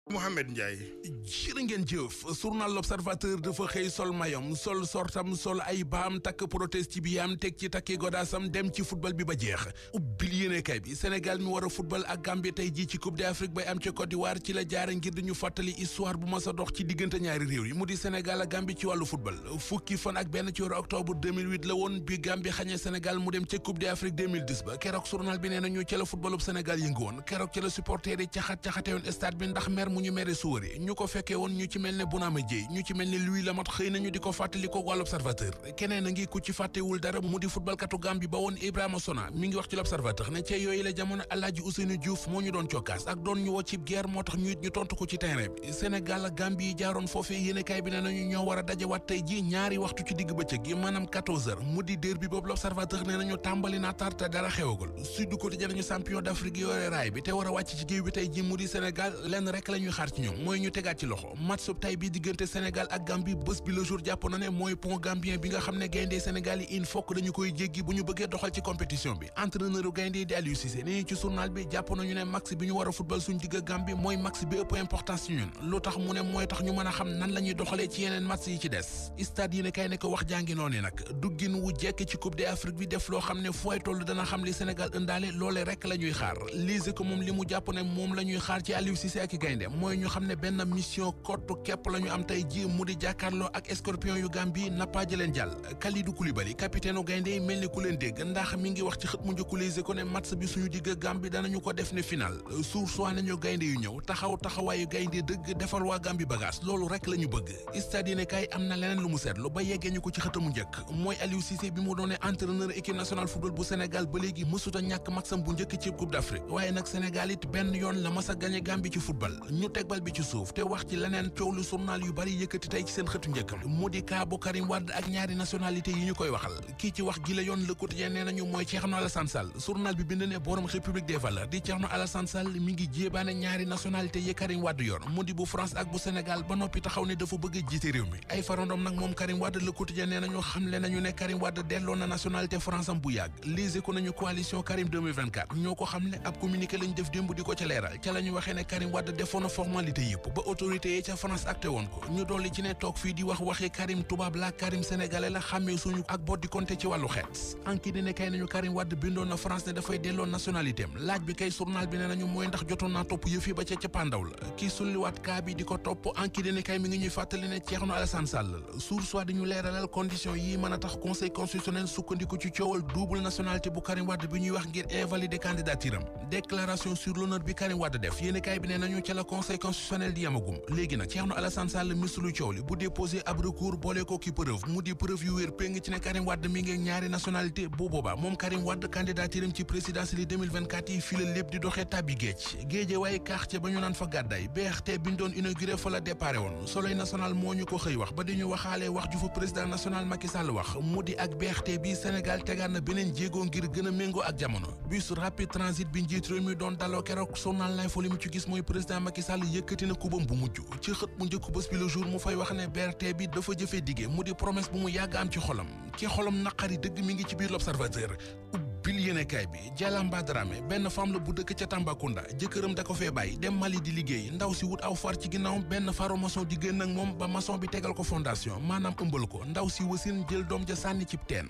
Mohamed Ndiaye. jërë ngeen jëf journal L'Observateur dafa xëy sol mayom sol sortam sol ay baam takk proteste ci bi am teg ci takki godaasam dem ci football bi ba jeex ubbil yéenekaay bi Sénégal mi war a football ak Gambie tey jii ci Coupe d'Afrique bay am ci Côte d'Ivoire ci la jaare ngir di ñu fàttali histoire bu mas a dox ci diggante ñaari réew yi mu di Sénégal ak Gambie ci wàllu football fukki fan ak benn ci weeru octobre 2008 la woon bi Gambie xañee Sénégal mu dem ca Coupe d'Afrique 2010 ba keroog journal bi nee nañu ca la footballub Sénégal yëngu woon keroog ca la supporter yi caxat-caxate woon stade bi ndax mer mu ñu mere suwari ñu ko fekkee woon ñu ci mel ne Bounama Dièye ñu ci mel ne Louis Lamothe xëy nañu di ko fàttali ko wàll Observateur keneen a ngi ku ci fàttewul dara mu di footballkatu Gambie ba woon Ibrahima Sona mi ngi wax ci l'Observateur ne ca yooyu la jamono Alaaji Ousseynou Diouf moo ñu doon cokkaas ak doon ñu woo ci guerre moo tax ñu it ñu tontu ko ci terrain bi Sénégal ak Gambie yi jaaroon foofee yéenekaay bi ne nañu ñoo war a dajewaat tey ji ñaari waxtu ci digg bëccëg gi maanaam 14h mu di derby boobu l'Observateur ne nañu tàmbali na tar te dara xewagul Sud Quotidien nañu champion d'Afrique yore raay bi te war a wàcc ci géew bi tey ji mu di Sénégal lenn rek la ñuy xaar ci ñoom mooy ñu tegaat ci loxo match sub tay bi diggante Sénégal ak Gambie bés bi le jour jàpp na ne mooy pont gambien bi nga xam ne gayndee Sénégal yi il faut que dañu koy jéggi bu ñu bëggee doxal ci compétition bi entraîneur gayndee di Aliou Cissé ni ci journal bi jàpp nañu ne max bi ñu war a football suñ digg Gambie mooy max bi ëpp importance ci ñun lu tax mu ne mooy tax ñu mën a xam nan la ñuy doxalee ci yeneen match yi ci des stade yi ne kay ne ko wax jàngi noonu nag duggin wu jekk ci Coupe d'Afrique bi def loo xam ne fooy toll dana xam li Sénégal ëndaale loole rek la ñuy xaar lise ko moom li mu jàpp ne moom la ñuy xaar ci Aliou Cissé ak gaynde mooy ñu xam ne benn mission kottu képp la ñu am tey ji mu di jàkkaarloo ak scorpion yu Gambie nappaaji leen jàll Kalidou Koulibaly capitaine u gaynde yi mel ni ku leen dégg ndax mi ngi wax ci xët mu njëkk lise ko ne match bi suñu digg Gambie danañu ko def ne final soit nañu gaynde yu ñëw taxawaayu gaynde dëgg defal waa Gambie bagage loolu rek la ñu bëgg stade yéene kay am na leneen lu mu seetlu ba yeggee ñu ko ci xëtamu njëkk mooy Aliou Cissé bi mu doone entraîneur équipe nationale football bu Sénégal ba léegi mësuta ñàkk maxam bu njëkk ci Coupe d'Afrique waaye nag Sénégal it benn yoon la mas a gagné Gambie ci football ñu teg bal bi ci suuf te wax ci leneen coow lu journal yu bari yëkkati tey ci seen xëtu njëkk mu di kaa bu Karim Wade ak ñaari nationalité yi ñu koy waxal kii ci wax gi la yoon Le Quotidien nee nañu mooy Thierno Alassane Sall journal bi bind ne borom République des valeurs di Thierno Alassane Sall mi ngi jéebaane ñaari nationalité yi Karim Wade yor mu di bu France ak bu Sénégal ba noppi taxaw ne dafa bëgg a jiite réew mi ay farandom nag moom Karim Wade Le Quotidien nee nañu xamle nañu ne Karim Wade delloo na nationalité France am bu yàgg lise ko nañu coalition Karim 2024 ñoo ko xamle ab communiqué lañ def démb di ko ca leeral ca la ñu waxee ne Karim Wade defoon na formalité yëpp ba autorité yi ca France acté woon ko ñu dolli ci ne toog fii di wax waxi Karim tubaab la Karim sénégalais la xàmmee suñu ak bot di compter ci wàllu xeet anki di ne kay nañu Karim Wade bindoon na France ne dafay delloo nationalité am laaj bi kay journal bi ne nañu mooy ndax jotoon naa topp yëf yi ba ca cappaandaw la kii sulliwaat kaa bi di ko topp anki di ne kay mi ngi ñuy fàttali ne Thierno Alassane Sall sur soit di ñu leeralal condition yi mën a tax conseil constitutionnel sukkandiku ci coowal double nationalité bu Karim Wade bi ñuy wax ngir invalider candidature am déclaration sur l'honneur bi Karim Wade def yéeni kay bi ne nañu ca la conseil constitutionnel di yamagum léegi nag Thierno Alassane Sall misulu coow li bu déposé ab recours boole ko ki preuve mu di preuve yu wér péng ci ne Karim Wade mi ngi ñaari nationalité bu boobaa moom Karim Wade candidature am ci présidentielle 2024 yi fii la lépp di doxee tàbbi géej waaye quartier ba ñu naan fa gàddaay BRT bi ñu doon inauguré fa la déparé woon Soleil national moo ñu ko xëy wax ba di ñu waxaale wax ju fa président national Macky Sall wax mu di ak BRT bi Sénégal tegaat na beneen jéego ngir gën a méngoo ak jamono bus rapide transit bi njiit réew mi doon daloo keroog journal L'Info li mu ci gis mooy président Macky Sall yëkkati na kubam bu mujj ci xët mu njëkk bés bi le jour mu fay wax ne BRT bi dafa jëfee dige mu di promesse bu mu yàgg am ci xolam ki xolam naqari dëgg mi ngi ci biir l'Observateur ubbil yéenekaay bi Jalamba Dramé benn femme la bu dëkk ca Tambacounda jëkkëram da ko fee bàyyi dem Mali di liggéey ndaw si wut aw far ci ginnaawam benn faro maçon di génn ak moom ba maçon bi tegal ko fondation maanaam ëmbal ko ndaw si wasin jël doom ja sànni cib teen